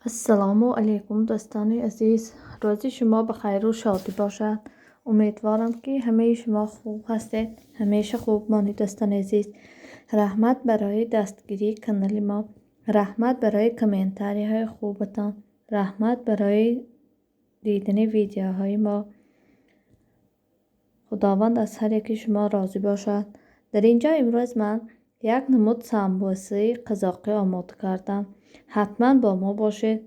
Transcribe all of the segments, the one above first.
Ассалому алайкум, дӯстони азиз. Рӯзи шумо ба хайру шодӣ бошад. Умедворам, ки ҳамаи шумо хуб ҳастед. Ҳамеша хуб монед, дӯстони азиз. Раҳмат барои дастгирии канали мо. Раҳмат барои комментарияҳои хубатон. Раҳмат барои дидани видеоҳои мо. Худованд аз ҳар яки шумо розӣ бошад. Дар ин ҷо имрӯз ман як намуд самбусаи қазоқӣ омода кардам. Ҳатман бо мо бошед.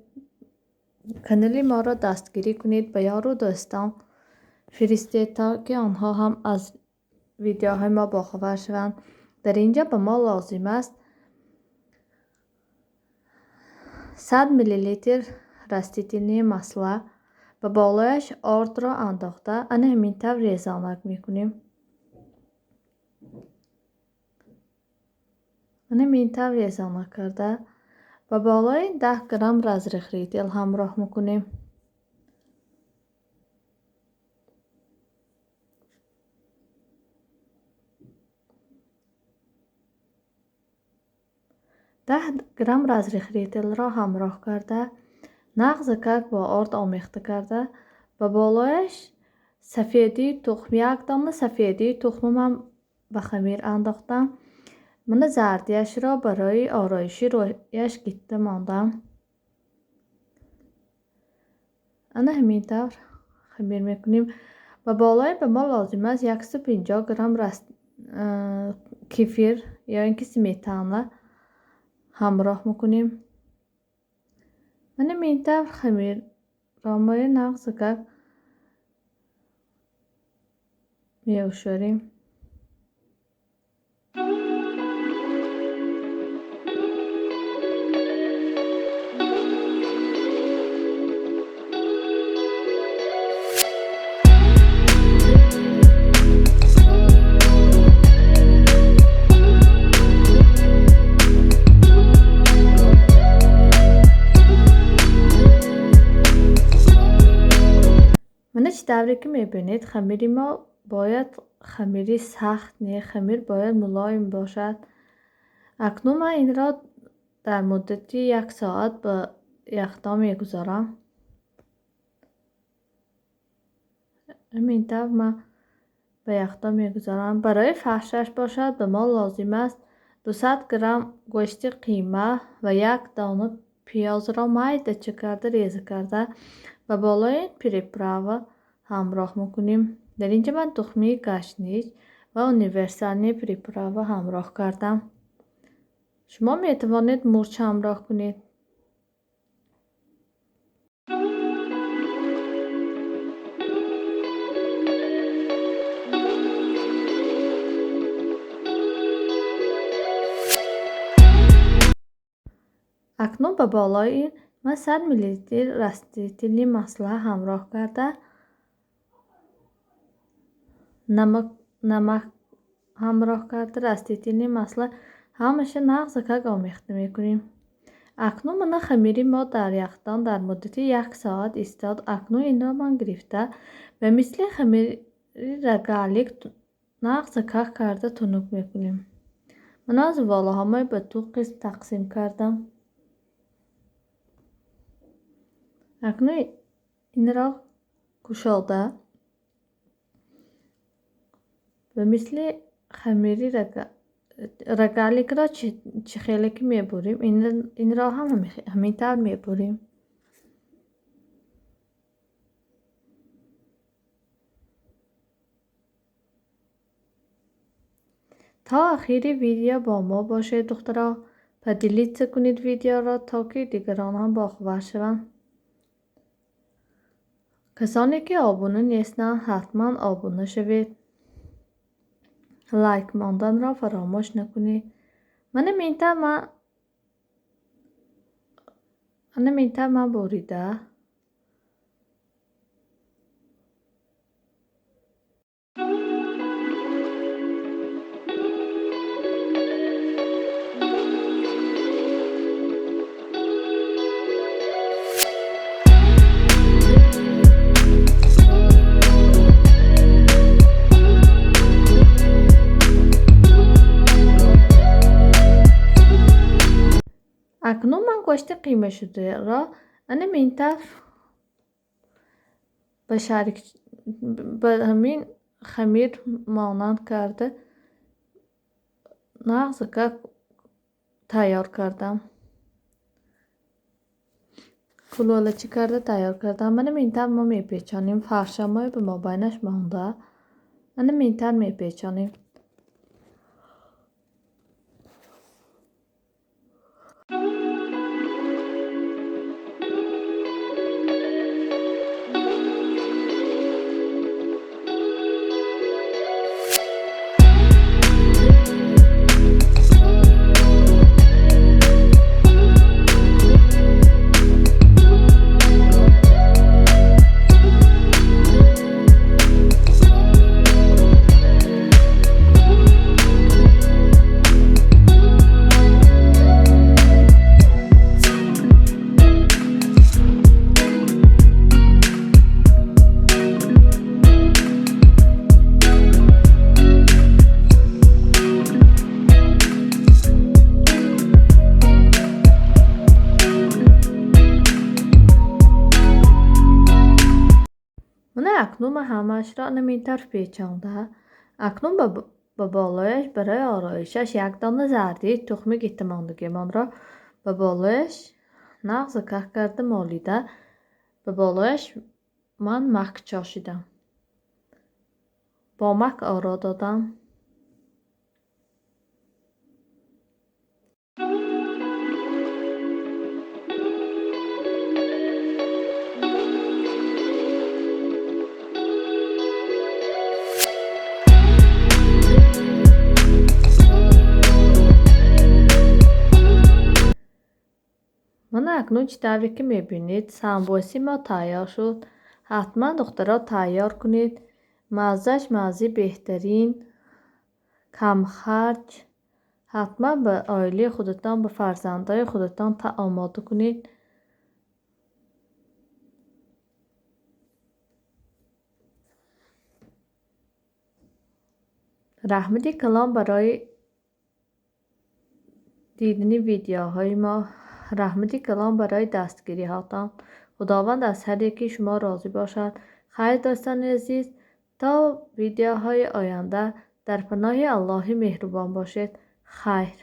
Канали моро дастгирӣ кунед, ба ёру дӯстон фиристед, то ки онҳо ҳам аз видеоҳои мо бохабар шаванд. Дар ин ҷо ба мо лозим аст 100 миллилитр растительное масло. Ба болояш ордро андохта, ана ҳамин тавр резонак мекунем. Ана ҳамин тавр резонак карда, ба болои 10 грамм разрыхлитель ҳамроҳ мекунем. 10 грамм разрыхлительро ҳамроҳ карда, нағзакак бо орд омехта карда, ба болояш сафедии тухм, як дона сафедии тухмам ба хамир андохтам. Мана зардияшро барои ороиши рӯяш гитта мондам. Ана ҳамин тавр хамир мекунем. Ба болои ба мо лозим аст 150 грамм кефир ё ин ки сметана ҳамроҳ мекунем. Мана ҳамин тавр хамирро мои нағзакак меошорем. Мана чӣ тавре ки мебинед, хамири мо бояд хамири сахт не, хамир бояд мулоим бошад. Акнун ман инро дар муддати як соат ба яхдон мегузорам. Ҳамин тавр ман ба яхдон мегузорам. Барои фаршаш бошад, ба мо лозим аст 200 грамм гӯшти қима ва як дона пиёзро майдача карда реза карда ба болои приправа ҳамроҳ мекунем. Дар ин ҷо ман тухмии гашнич ва универсальный приправа ҳамроҳ кардам. Шумо метавонед мурч ҳамроҳ кунед. Акнун ба болои ман 100 миллилитр растительное масло ҳамроҳ карда, намак ҳамроҳ карда, растительное масло ҳамаша нағзакак омехта мекунем. Акнун мана хамири мо дар яхдон дар муддати як соат истод. Акнун инро ман гирифта ба мисли хамири рогалик нағзакак карда тунук мекунем. Ман аз зуволаҳои ба ду қисм тақсим кардам. Акнун инро кушода ба мисли хамири рогаликро чӣ хеле ки мебурем, инро ҳам ҳамин тавр мебурем. То охири видео бо мо бошед, духтаро. Поделиться кунед видеоро, то ки дигарон ҳам бохабар шаванд. Касоне ки обуна нестанд, ҳатман обуна шавед. Лайк монданро фаромӯш накунед. Мана минтар ман бурида. Акнун ман Гӯшти қиймашударо ана ин тавр ба шарик, ба ҳамин хамир монанд карда, нағзакак тайёр кардам. Кулолачӣ карда тайёр кардам. Ана ин тавр мо мепечонем. Фаршамои ба мобайнаш монда. Ана ин тавр мепечонем. Мана акнун ман ҳамаашро ана ин тавр печонда. Акнун ба болояш барои ороишаш як дона зардии тухми гитамондагимонро ба болояш нағзакак карда молида, ба болояш ман мак чошидам. Бо мак оро додам. Мана акнун чӣ тавре ки мебинед, самбуси мо тайёр шуд. Ҳатман, духтаро, тайёр кунед. Маззаш маззаи беҳтарин, камхарҷ. Ҳатман ба оилаи худатон, ба фарзандои худатон омода кунед. Раҳмати калон барои дидани видеоҳои мо. Раҳмати калон барои дастгириҳотон. Худованд аз ҳар яки шумо розӣ бошад. Хайр, дӯстони азиз, то видеоҳои оянда дар паноҳи Аллоҳи меҳрубон бошед. Хайр.